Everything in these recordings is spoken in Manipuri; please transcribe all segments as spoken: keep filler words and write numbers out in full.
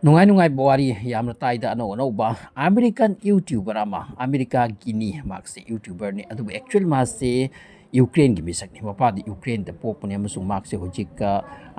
ꯅꯨꯡꯉꯥꯏ ꯅꯨꯡꯉꯥꯏꯕ ꯋꯥꯔꯤ ꯌꯥꯝꯅ ꯇꯥꯏꯗ꯫ ꯑꯅꯧ ꯑꯅꯧꯕ American YouTuber ꯑꯃ, ꯑꯃꯦꯔꯤꯀꯥꯒꯤꯅꯤ, ꯃꯍꯥꯛꯁꯦ YouTuberꯅꯤ, ꯑꯗꯨꯕꯨ actual ꯃꯥꯁꯦ ꯌꯨꯀ꯭ꯔꯦꯟꯒꯤ ꯃꯤꯁꯛꯅꯤ꯫ ꯃꯄꯥꯗꯤ ꯌꯨꯀ꯭ꯔꯦꯟꯗ ꯄꯣꯛꯄꯅꯤ ꯑꯃꯁꯨꯡ ꯃꯍꯥꯛꯁꯦ ꯍꯧꯖꯤꯛ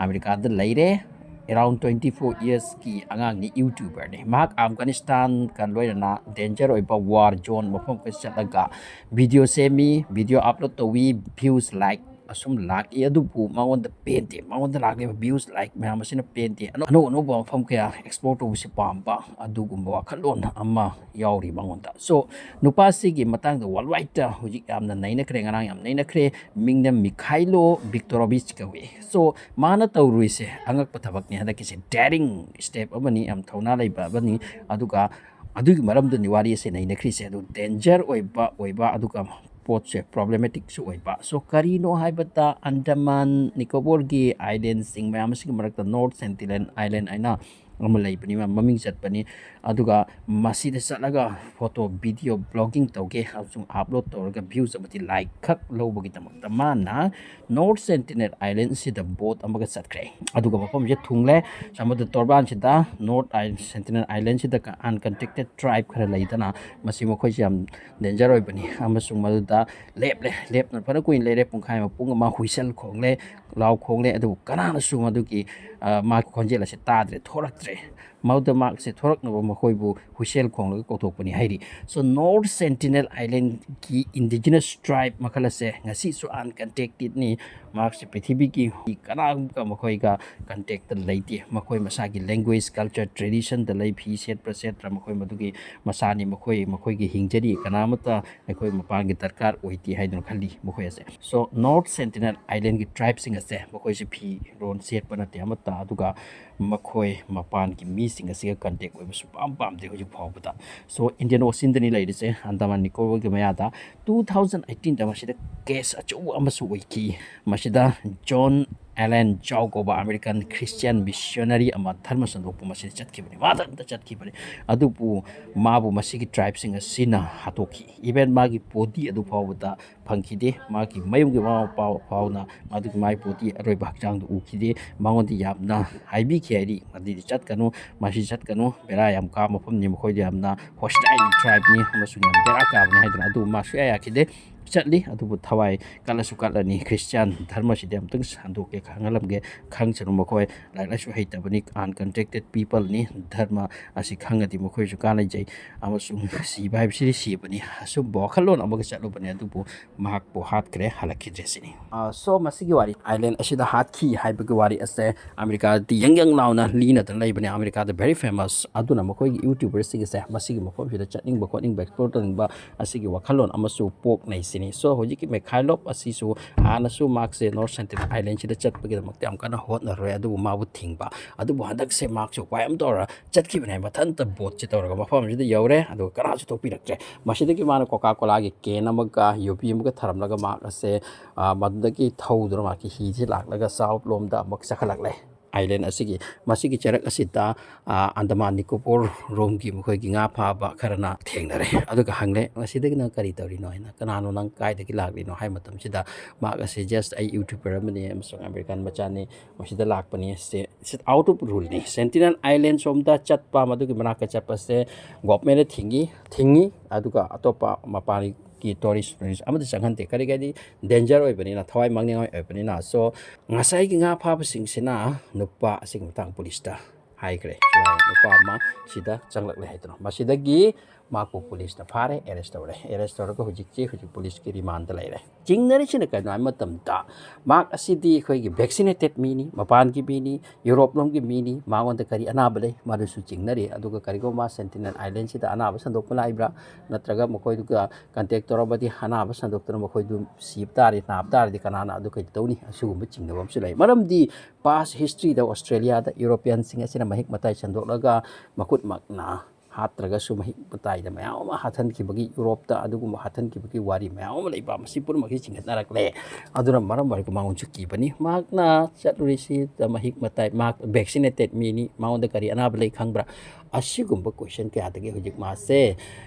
ꯑꯃꯦꯔꯤꯀꯥꯗ ꯂꯩꯔꯦ꯫ Around twenty four yearsꯀꯤ ꯑꯉꯥꯡꯅꯤ, YouTuberꯅꯤ꯫ ꯃꯍꯥꯛ ꯑꯐꯒꯥꯅꯤꯁꯇꯥꯟꯒ ꯂꯣꯏꯅꯅ danger ꯑꯣꯏꯕ war zone ꯃꯐꯝ ꯈꯔ ꯆꯠꯂꯒ video ꯁꯦꯝꯃꯤ, video upload ꯇꯧꯏ, views, like ꯑꯁꯨꯝ ꯂꯥꯛꯏ꯫ ꯑꯗꯨꯕꯨ ꯃꯉꯣꯟꯗ ꯄꯦꯟꯗꯦ꯫ ꯃꯉꯣꯟꯗ ꯂꯥꯛꯂꯤꯕ views, like ꯃꯌꯥꯝ ꯑꯁꯤꯅ ꯄꯦꯟꯗꯦ꯫ ꯑꯅꯧ ꯑꯅꯧ- ꯑꯅꯧ ꯑꯅꯧꯕ ꯃꯐꯝ ꯀꯌꯥ explore ꯇꯧꯕꯁꯤ ꯄꯥꯝꯕ, ꯑꯗꯨꯒꯨꯝꯕ ꯋꯥꯈꯜꯂꯣꯟ ꯑꯃ ꯌꯥꯎꯔꯤ ꯃꯉꯣꯟꯗ꯫ So, ꯅꯨꯄꯥꯁꯤꯒꯤ ꯃꯇꯥꯡꯗ worldwideꯇ ꯍꯧꯖꯤꯛ ꯌꯥꯝꯅ ꯅꯩꯅꯈ꯭ꯔꯦ, ꯉꯔꯥꯡ ꯌꯥꯝ ꯅꯩꯅꯈ꯭ꯔꯦ꯫ ꯃꯤꯡꯅ Mikhaylo Viktorovich ꯀꯧꯏ꯫ So, ꯃꯥꯅ ꯇꯧꯔꯨꯏꯁꯦ ꯑꯉꯛꯄ ꯊꯕꯛꯅꯤ꯫ ꯍꯟꯗꯛꯀꯤꯁꯦ daring step ꯑꯃꯅꯤ, ꯌꯥꯝ ꯊꯧꯅꯥ ꯂꯩꯕ ꯑꯃꯅꯤ꯫ ꯑꯗꯨꯒ ꯑꯗꯨꯒꯤ ꯃꯔꯝꯗꯨꯅꯤ ꯋꯥꯔꯤ ꯑꯁꯤ ꯅꯩꯅꯈ꯭ꯔꯤꯁꯦ꯫ ꯑꯗꯨ danger ꯑꯣꯏꯕ, ꯑꯣꯏꯕ, ꯑꯗꯨꯒ ꯄꯣꯠꯁꯦ problematicꯁꯨ ꯑꯣꯏꯕ꯫ So, ꯀꯔꯤꯅꯣ ꯍꯥꯏꯕꯗ, Andaman Nicobarꯒꯤ islandꯁꯤꯡ ꯃꯌꯥꯝ ꯑꯁꯤꯒꯤ ꯃꯔꯛꯇ North Sentinel Island ꯍꯥꯏꯅ ꯑꯃ ꯂꯩꯕꯅꯤ, ꯃꯃꯤꯡ ꯆꯠꯄꯅꯤ꯫ ꯑꯗꯨꯒ ꯃꯁꯤꯗ ꯆꯠꯂꯒ photo, video, blogging ꯇꯧꯒꯦ ꯑꯃꯁꯨꯡ upload ꯇꯧꯔꯒ views ꯑꯃꯗꯤ like ꯈꯛ ꯂꯧꯕꯒꯤꯗꯃꯛꯇ ꯃꯥꯅ North Sentinel Island ꯑꯁꯤꯗ boat ꯑꯃꯒ ꯆꯠꯈ꯭ꯔꯦ꯫ ꯑꯗꯨꯒ ꯃꯐꯝꯁꯦ ꯊꯨꯡꯂꯦ꯫ ꯁꯃꯨꯗ꯭ꯔ ꯇꯣꯔꯕꯥꯟꯁꯤꯗ North Island, Sentinel Islandꯁꯤꯗ uncontacted tribe ꯈꯔ ꯂꯩꯗꯅ, ꯃꯁꯤ ꯃꯈꯣꯏꯁꯦ ꯌꯥꯝ danger ꯑꯣꯏꯕꯅꯤ꯫ ꯑꯃꯁꯨꯡ ꯃꯗꯨꯗ ꯂꯦꯞꯂꯦ꯫ ꯂꯦꯞꯅ ꯐꯅ ꯀꯨꯏꯅ ꯂꯩꯔꯦ, ꯄꯨꯡꯈꯥꯏ ꯑꯃ, ꯄꯨꯡ ꯑꯃ whistle ꯈꯣꯡꯂꯦ, ꯂꯥꯎ ꯈꯣꯡꯂꯦ, ꯑꯗꯨꯕꯨ ꯀꯅꯥꯅꯁꯨ ꯃꯗꯨꯒꯤ, ꯑ, ꯃꯥꯒꯤ ꯈꯣꯟꯖꯦꯜ ꯑꯁꯤ ꯇꯥꯗ꯭ꯔꯦ, ꯊꯣꯔꯛꯇ꯭ꯔꯦ꯫ ꯃꯗꯨꯗ ꯃꯍꯥꯛꯁꯦ ꯊꯣꯔꯛꯅꯕ ꯃꯈꯣꯏꯕꯨ whistle ꯈꯣꯡꯂꯒ ꯀꯧꯊꯣꯛꯄꯅꯤ ꯍꯥꯏꯔꯤ꯫ So, North Sentinel Islandꯒꯤ indigenous tribe ꯃꯈꯜ ꯑꯁꯦ ꯉꯁꯤꯁꯨ uncontactedꯅꯤ꯫ ꯃꯍꯥꯛꯁꯦ ꯄ꯭ꯔꯤꯊꯤꯕꯤꯒꯤ ꯀꯅꯥꯒ ꯃꯈꯣꯏꯒ contactꯇ ꯂꯩꯇꯦ꯫ ꯃꯈꯣꯏ ꯃꯁꯥꯒꯤ language, culture, traditionꯗ ꯂꯩ꯫ ꯐꯤ ꯁꯦꯠꯄ꯭ꯔꯥ ꯁꯦꯠꯇ꯭ꯔꯥ ꯃꯈꯣꯏ ꯃꯗꯨꯒꯤ ꯃꯁꯥꯅꯤ, ꯃꯈꯣꯏ, ꯃꯈꯣꯏꯒꯤ ꯍꯤꯡꯖꯔꯤ꯫ ꯀꯅꯥꯃꯠꯇ ꯑꯩꯈꯣꯏ ꯃꯄꯥꯟꯒꯤ ꯗꯔꯀꯥꯔ ꯑꯣꯏꯗꯦ ꯍꯥꯏꯗꯨꯅ ꯈꯜꯂꯤ ꯃꯈꯣꯏ ꯑꯁꯦ꯫ So, North Sentinel Islandꯒꯤ tribeꯁꯤꯡ ꯑꯁꯦ ꯃꯈꯣꯏꯁꯦ ꯐꯤꯔꯣꯟ ꯁꯦꯠꯄ ꯅꯠꯇꯦ ꯑꯃꯠꯇ, ꯑꯗꯨꯒ ꯃꯈꯣꯏ ꯃꯄꯥꯟꯒꯤ ꯃꯤꯁꯤꯡ ꯑꯁꯤꯒ contact ꯑꯣꯏꯕ ꯁꯨꯄꯥꯝ ꯄꯥꯝꯗꯦ ꯍꯧꯖꯤꯛ ꯐꯥꯎꯕꯗ꯫ So, Indian Oceanꯗꯅꯤ ꯂꯩꯔꯤꯁꯦ, Andaman Nicobarꯒꯤ ꯃꯌꯥꯗ꯫ Two thousand eighteenꯗ ꯃꯁꯤꯗ case ꯑꯆꯧꯕ ꯑꯃꯁꯨ ꯑꯣꯏꯈꯤ꯫ ꯃꯁꯤꯗ John ꯑꯦꯂꯦꯟ ꯆꯥꯎ ꯀꯧꯕ ꯑꯃꯦꯔꯤꯀꯥꯟ ꯈ꯭ꯔꯤꯁꯇꯤꯌꯥꯟ ꯃꯤꯁꯅꯔꯤ ꯑꯃ ꯙꯔꯃ ꯁꯟꯗꯣꯛꯄ ꯃꯁꯤꯗ ꯆꯠꯈꯤꯕꯅꯤ꯫ ꯃꯊꯟꯇ ꯆꯠꯈꯤꯕꯅꯤ꯫ ꯑꯗꯨꯕꯨ ꯃꯥꯕꯨ ꯃꯁꯤꯒꯤ tribeꯁꯤꯡ ꯑꯁꯤꯅ ꯍꯥꯠꯇꯣꯛꯈꯤ꯫ Even ꯃꯥꯒꯤ body ꯑꯗꯨ ꯐꯥꯎꯕꯗ ꯐꯪꯈꯤꯗꯦ꯫ ꯃꯥꯒꯤ ꯃꯌꯨꯝꯒꯤ ꯃꯃꯥ ꯃꯄꯥ ꯐꯥꯎꯅ ꯃꯗꯨꯒꯤ ꯃꯥꯒꯤ body, ꯑꯔꯣꯏꯕ ꯍꯛꯆꯥꯡꯗꯨ ꯎꯈꯤꯗꯦ꯫ ꯃꯉꯣꯟꯗ ꯌꯥꯝꯅ ꯍꯥꯏꯕꯤꯈꯤ, ꯍꯥꯏꯗꯤ, "ꯃꯗꯨꯗꯤ ꯆꯠꯀꯅꯨ, ꯃꯁꯤ ꯆꯠꯀꯅꯨ, ꯕꯦꯔꯥ ꯌꯥꯝ ꯀꯥꯕ ꯃꯐꯝꯅꯤ, ꯃꯈꯣꯏꯗꯤ ꯌꯥꯝꯅ hostile tribeꯅꯤ ꯑꯃꯁꯨꯡ ꯌꯥꯝ ꯕꯦꯔꯥ ꯀꯥꯕꯅꯤ" ꯍꯥꯏꯗꯨꯅ꯫ ꯑꯗꯨꯕꯨ ꯃꯥ ꯁꯨꯡꯌꯥ ꯌꯥꯈꯤꯗꯦ꯫ ꯆꯠꯂꯤ꯫ ꯑꯗꯨꯕꯨ ꯊꯋꯥꯏ ꯀꯠꯂꯁꯨ ꯀꯠꯂꯅꯤ, ꯈ꯭ꯔꯤꯁꯇꯤꯌꯥꯟ ꯙꯔꯃꯁꯤꯗꯤ ꯑꯃꯨꯛꯇꯪ ꯁꯟꯗꯣꯛꯀꯦ, ꯈꯪꯍꯜꯂꯝꯒꯦ꯫ ꯈꯪꯁꯅꯨ, ꯃꯈꯣꯏ ꯂꯥꯏꯔꯤꯛ ꯂꯥꯏꯁꯨ ꯍꯩꯇꯕꯅꯤ, unculturated peopleꯅꯤ꯫ ꯙꯔꯃ ꯑꯁꯤ ꯈꯪꯉꯗꯤ ꯃꯈꯣꯏꯁꯨ ꯀꯥꯟꯅꯖꯩ꯫ ꯑꯃꯁꯨꯡ ꯁꯤꯕ ꯍꯥꯏꯕꯁꯤꯗꯤ ꯁꯤꯕꯅꯤ꯫ ꯑꯁꯨꯝꯕ ꯋꯥꯈꯜꯂꯣꯟ ꯑꯃꯒ ꯆꯠꯂꯨꯕꯅꯤ, ꯑꯗꯨꯕꯨ ꯃꯍꯥꯛꯄꯨ ꯍꯥꯠꯈ꯭ꯔꯦ, ꯍꯜꯂꯛꯈꯤꯗ꯭ꯔꯦ ꯁꯤꯅꯤ꯫ ꯑ, so, ꯃꯁꯤꯒꯤ ꯋꯥꯔꯤ, island ꯑꯁꯤꯗ ꯍꯥꯠꯈꯤ ꯍꯥꯏꯕꯒꯤ ꯋꯥꯔꯤ ꯑꯁꯦ ꯑꯃꯦꯔꯤꯀꯥꯗꯗꯤ ꯌꯪ ꯌꯪ ꯂꯥꯎꯅ ꯂꯤꯅꯗꯅ ꯂꯩꯕꯅꯦ꯫ ꯑꯃꯦꯔꯤꯀꯥꯗ very famous꯫ ꯑꯗꯨꯅ ꯃꯈꯣꯏꯒꯤ YouTuberꯁꯤꯡꯁꯦ ꯃꯁꯤꯒꯤ ꯃꯐꯝꯁꯤꯗ ꯆꯠꯅꯤꯡꯕ ꯈꯣꯠꯅꯤꯡꯕ, explore ꯇꯧꯅꯤꯡꯕ ꯑꯁꯤꯒꯤ ꯋꯥꯈꯜꯂꯣꯟ ꯑꯃꯁꯨ ꯄꯣꯛꯅꯩ ꯁꯤꯅꯤ꯫ So, ꯍꯧꯖꯤꯛꯀꯤ ꯃꯤꯈꯥꯏꯂꯣꯞ ꯑꯁꯤꯁꯨ ꯍꯥꯟꯅꯁꯨ ꯃꯍꯥꯛꯁꯦ North Sentinel Islandꯁꯤꯗ ꯆꯠꯄꯒꯤꯗꯃꯛꯇ ꯌꯥꯝ ꯀꯟꯅ ꯍꯣꯠꯅꯔꯨꯔꯦ, ꯑꯗꯨꯕꯨ ꯃꯥꯕꯨ ꯊꯤꯡꯕ꯫ ꯑꯗꯨꯕꯨ ꯍꯟꯗꯛꯁꯦ ꯃꯍꯥꯛꯁꯨ ꯎꯄꯥꯏ ꯑꯃ ꯇꯧꯔ ꯆꯠꯈꯤꯕꯅꯦ꯫ ꯃꯊꯟꯇ boatꯁꯦ ꯇꯧꯔꯒ ꯃꯐꯝ ꯑꯁꯤꯗ ꯌꯧꯔꯦ, ꯑꯗꯨꯒ ꯀꯅꯥꯁꯨ ꯊꯣꯛꯄꯤꯔꯛꯇ꯭ꯔꯦ꯫ ꯃꯁꯤꯗꯒꯤ ꯃꯥꯅ Coca-Colaꯒꯤ can ꯑꯃꯒ ꯌꯨꯕꯤ ꯑꯃꯒ ꯊꯔꯝꯂꯒ ꯃꯍꯥꯛ ꯑꯁꯦ, ꯑ, ꯃꯗꯨꯗꯒꯤ ꯊꯧꯗꯨꯅ ꯃꯍꯥꯛꯀꯤ ꯍꯤꯁꯦ ꯂꯥꯛꯂꯒ south ꯂꯣꯝꯗ ꯑꯃꯨꯛ ꯆꯠꯈꯠꯂꯛꯂꯦ꯫ Island ꯑꯁꯤꯒꯤ, ꯃꯁꯤꯒꯤ ꯆꯔꯛ ꯑꯁꯤꯗ, ꯑ, ꯑꯟꯗꯃꯥꯟ ꯅꯤꯀꯣꯕꯣꯔ ꯔꯣꯝꯒꯤ ꯃꯈꯣꯏꯒꯤ ꯉꯥ ꯐꯥꯕ ꯈꯔꯅ ꯊꯦꯡꯅꯔꯦ꯫ ꯑꯗꯨꯒ ꯍꯪꯂꯦ, "ꯃꯁꯤꯗꯒꯤ ꯅꯪ ꯀꯔꯤ ꯇꯧꯔꯤꯅꯣ?" ꯍꯥꯏꯅ꯫ "ꯀꯅꯥꯅꯣ ꯅꯪ? ꯀꯥꯏꯗꯒꯤ ꯂꯥꯛꯂꯤꯅꯣ?" ꯍꯥꯏ ꯃꯇꯝꯁꯤꯗ ꯃꯍꯥꯛ ꯑꯁꯤ, "Just ꯑꯩ YouTuber ꯑꯃꯅꯤ ꯑꯃꯁꯨꯡ ꯑꯃꯦꯔꯤꯀꯥꯟ ꯃꯆꯥꯅꯤ, ꯃꯁꯤꯗ ꯂꯥꯛꯄꯅꯤ꯫ ꯁꯦ, ꯁꯤ out of ruleꯅꯤ꯫ Sentinel Island ꯁꯣꯝꯗ ꯆꯠꯄ, ꯃꯗꯨꯒꯤ ꯃꯅꯥꯛꯇ ꯆꯠꯄꯁꯦ governmentꯅ ꯊꯤꯡꯉꯤ, ꯊꯤꯡꯉꯤ, ꯑꯗꯨꯒ ꯑꯇꯣꯞꯄ ꯃꯄꯥꯟꯒꯤ tourist, tourist ꯑꯃꯗꯤ ꯆꯪꯍꯟꯗꯦ꯫ ꯀꯔꯤꯒꯤꯗꯤ danger ꯑꯣꯏꯕꯅꯤꯅ, ꯊꯋꯥꯏ ꯃꯥꯡꯅꯤꯡꯉꯥꯏ ꯑꯣꯏꯕꯅꯤꯅ꯫ So, ꯉꯁꯥꯏꯒꯤ ꯉꯥ ꯐꯥꯕꯁꯤꯡꯁꯤꯅ ꯅꯨꯄꯥ ꯑꯁꯤꯒꯤ ꯃꯇꯥꯡ ꯄꯨꯂꯤꯁꯇ ꯍꯥꯏꯈ꯭ꯔꯦ꯫ ꯁꯨꯃꯥꯏꯅ ꯅꯨꯄꯥ ꯑꯃ ꯁꯤꯗ ꯆꯪꯂꯛꯂꯦ ꯍꯥꯏꯗꯅ꯫ ꯃꯁꯤꯗꯒꯤ ꯃꯍꯥꯛꯄꯨ ꯄꯨꯂꯤꯁꯅ ꯐꯥꯔꯦ, arrest ꯇꯧꯔꯦ꯫ Arrest ꯇꯧꯔꯒ ꯍꯧꯖꯤꯛꯁꯤ, ꯍꯧꯖꯤꯛ ꯄꯨꯂꯤꯁꯀꯤ rimandꯗ ꯂꯩꯔꯦ꯫ ꯆꯤꯡꯅꯔꯤꯁꯤꯅ ꯀꯩꯅꯣ ꯍꯥꯏꯕ ꯃꯇꯝꯗ, ꯃꯍꯥꯛ ꯑꯁꯤꯗꯤ ꯑꯩꯈꯣꯏꯒꯤ vaccinated ꯃꯤꯅꯤ, ꯃꯄꯥꯟꯒꯤ ꯃꯤꯅꯤ, ꯌꯨꯔꯣꯞ ꯂꯣꯝꯒꯤ ꯃꯤꯅꯤ, ꯃꯉꯣꯟꯗ ꯀꯔꯤ ꯑꯅꯥꯕ ꯂꯩ? ꯃꯗꯨꯁꯨ ꯆꯤꯡꯅꯔꯤ꯫ ꯑꯗꯨꯒ ꯀꯔꯤꯒꯨꯝꯕ ꯃꯥ Sentinel Islandꯁꯤꯗ ꯑꯅꯥꯕ ꯁꯟꯗꯣꯛꯄ ꯂꯥꯛꯏꯕ꯭ꯔꯥ, ꯅꯠꯇ꯭ꯔꯒ ꯃꯈꯣꯏꯗꯨꯒ contact ꯇꯧꯔꯕꯗꯤ ꯑꯅꯥꯕ ꯁꯟꯗꯣꯛꯇꯨꯅ ꯃꯈꯣꯏꯗꯨ ꯁꯤꯕ ꯇꯥꯔꯦ, ꯅꯥꯕ ꯇꯥꯔꯗꯤ ꯀꯅꯥꯅ ꯑꯗꯨ ꯀꯩ ꯇꯧꯅꯤ? ꯑꯁꯤꯒꯨꯝꯕ ꯆꯤꯡꯅꯕ ꯑꯃꯁꯨ ꯂꯩ꯫ ꯃꯔꯝꯗꯤ past historyꯗ Australiaꯗ Europeanꯁꯤꯡ ꯑꯁꯤꯅ ꯃꯍꯤꯛ ꯃꯇꯥꯏ ꯁꯟꯗꯣꯛꯂꯒ ꯃꯈꯨꯠꯃꯛꯅ ꯍꯥꯠꯇ꯭ꯔꯒꯁꯨ ꯃꯍꯤꯛ ꯃꯇꯥꯏꯗ ꯃꯌꯥꯝ ꯑꯃ ꯍꯥꯠꯍꯟꯈꯤꯕꯒꯤ, ꯌꯨꯔꯣꯞꯇ ꯑꯗꯨꯒꯨꯝꯕ ꯍꯥꯠꯍꯟꯈꯤꯕꯒꯤ ꯋꯥꯔꯤ ꯃꯌꯥꯝ ꯑꯃ ꯂꯩꯕ, ꯃꯁꯤ ꯄꯨꯝꯅꯃꯛꯁꯤ ꯆꯤꯡꯈꯠꯅꯔꯛꯂꯦ꯫ ꯑꯗꯨꯅ ꯃꯔꯝ ꯑꯣꯏꯔꯒ ꯃꯉꯣꯟꯁꯨ ꯀꯤꯕꯅꯤ꯫ ꯃꯍꯥꯛꯅ ꯆꯠꯂꯨꯔꯤꯁꯤꯗ ꯃꯍꯤꯛ ꯃꯇꯥꯏ, ꯃꯍꯥꯛ vaccinated ꯃꯤꯅꯤ, ꯃꯉꯣꯟꯗ ꯀꯔꯤ ꯑꯅꯥꯕ ꯂꯩ ꯈꯪꯕ꯭ꯔꯥ? ꯑꯁꯤꯒꯨꯝꯕ question ꯀꯌꯥꯗꯒꯤ ꯍꯧꯖꯤꯛ ꯃꯥꯁꯦ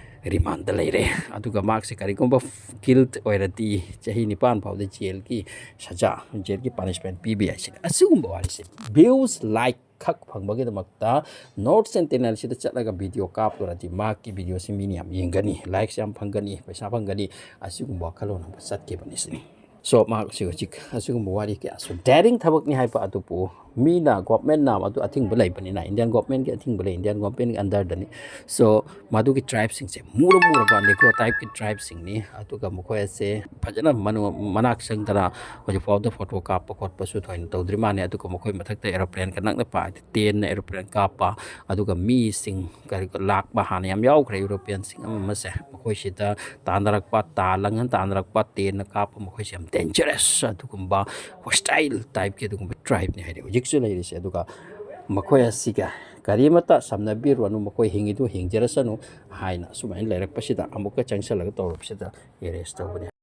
ꯔꯤꯃꯥꯟꯗ ꯂꯩꯔꯦ꯫ ꯑꯗꯨꯒ ꯃꯍꯥꯛꯁꯦ ꯀꯔꯤꯒꯨꯝꯕ guilt ꯑꯣꯏꯔꯗꯤ ꯆꯍꯤ ꯅꯤꯄꯥꯟ ꯐꯥꯎꯗ ꯖꯦꯜꯒꯤ ꯁꯖꯥ, ꯖꯦꯜꯒꯤ punishment ꯄꯤꯕ ꯌꯥꯏ꯫ ꯁꯤꯅꯤ ꯑꯁꯤꯒꯨꯝꯕ ꯋꯥꯔꯤꯁꯦ꯫ Views, like ꯈꯛ ꯐꯪꯕꯒꯤꯗꯃꯛꯇ North Sentinelꯁꯤꯗ ꯆꯠꯂꯒ video ꯀꯥꯞꯂꯨꯔꯗꯤ ꯃꯍꯥꯛꯀꯤ videoꯁꯤ ꯃꯤꯅ ꯌꯥꯝ ꯌꯦꯡꯒꯅꯤ, likes ꯌꯥꯝ ꯐꯪꯒꯅꯤ, ꯄꯩꯁꯥ ꯐꯪꯒꯅꯤ, ꯑꯁꯤꯒꯨꯝꯕ ꯋꯥꯈꯜꯂꯣꯟ ꯑꯃ ꯆꯠꯈꯤꯕꯅꯤ ꯁꯤꯅꯤ꯫ So, ꯃꯍꯥꯛꯁꯤ ꯍꯧꯖꯤꯛ ꯑꯁꯤꯒꯨꯝꯕ ꯋꯥꯔꯤ ꯀꯌꯥꯁꯨ, daring ꯊꯕꯛꯅꯤ ꯍꯥꯏꯕ ꯑꯗꯨꯕꯨ ꯃꯤꯅ, governmentꯅ ꯑꯗꯨ ꯑꯊꯤꯡꯕ ꯂꯩꯕꯅꯤꯅ, Indian governmentꯀꯤ ꯑꯊꯤꯡꯕ ꯂꯩ, Indian governmentꯀꯤ underꯗꯅꯤ꯫ So, ꯃꯗꯨꯒꯤ tribeꯁꯤꯡꯁꯦ ꯃꯨꯔ ꯃꯨꯔꯕ Negro typeꯀꯤ tribeꯁꯤꯡꯅꯤ꯫ ꯑꯗꯨꯒ ꯃꯈꯣꯏ ꯑꯁꯦ ꯐꯖꯅ ꯃꯅꯨ-, ꯃꯅꯥꯛ ꯆꯪꯗꯅ ꯍꯧꯖꯤꯛꯐꯥꯎꯗ photo ꯀꯥꯞꯄ ꯈꯣꯠꯄꯁꯨ ꯊꯣꯏꯅ ꯇꯧꯗ꯭ꯔꯤ ꯃꯥꯜꯂꯦ꯫ ꯑꯗꯨꯒ ꯃꯈꯣꯏ ꯃꯊꯛꯇ aeroplanega ꯅꯛꯅ ꯄꯥꯏ-, ꯇꯦꯟꯅ aeroplanega ꯀꯥꯞꯄ, ꯑꯗꯨꯒ ꯃꯤꯁꯤꯡ ꯀꯔꯤ ꯂꯥꯛꯄ ꯍꯥꯟꯅ ꯌꯥꯝ ꯌꯥꯎꯈ꯭ꯔꯦ, Europeanꯁꯤꯡ ꯑꯃ ꯑꯃꯁꯦ꯫ ꯃꯈꯣꯏꯁꯤꯗ ꯇꯥꯟꯅꯔꯛꯄ, ꯇꯥꯜꯂꯒ ꯇꯥꯟꯅꯔꯛꯄ, ꯇꯦꯟꯅ ꯀꯥꯞꯄ, ꯃꯈꯣꯏꯁꯦ ꯌꯥꯝ dangerous, ꯑꯗꯨꯒꯨꯝꯕ hostile typeꯀꯤ ꯑꯗꯨꯒꯨꯝꯕ tribeꯅꯤ ꯍꯥꯏꯗꯤ ꯍꯧꯖꯤꯛꯁꯨ ꯂꯩꯔꯤꯁꯦ꯫ ꯑꯗꯨꯒ ꯃꯈꯣꯏ ꯑꯁꯤꯒ ꯀꯔꯤꯃꯠꯇ ꯁꯝꯅꯕꯤꯔꯨꯔꯅꯨ, ꯃꯈꯣꯏ ꯍꯤꯡꯉꯤꯗꯨ ꯍꯤꯡꯖꯔꯁꯅꯨ ꯍꯥꯏꯅ ꯑꯁꯨꯃꯥꯏꯅ ꯂꯩꯔꯛꯄꯁꯤꯗ ꯑꯃꯨꯛꯀ ꯆꯪꯁꯜꯂꯒ ꯇꯧꯔꯛꯄꯁꯤꯗ arrest ꯇꯧꯕꯅꯤ꯫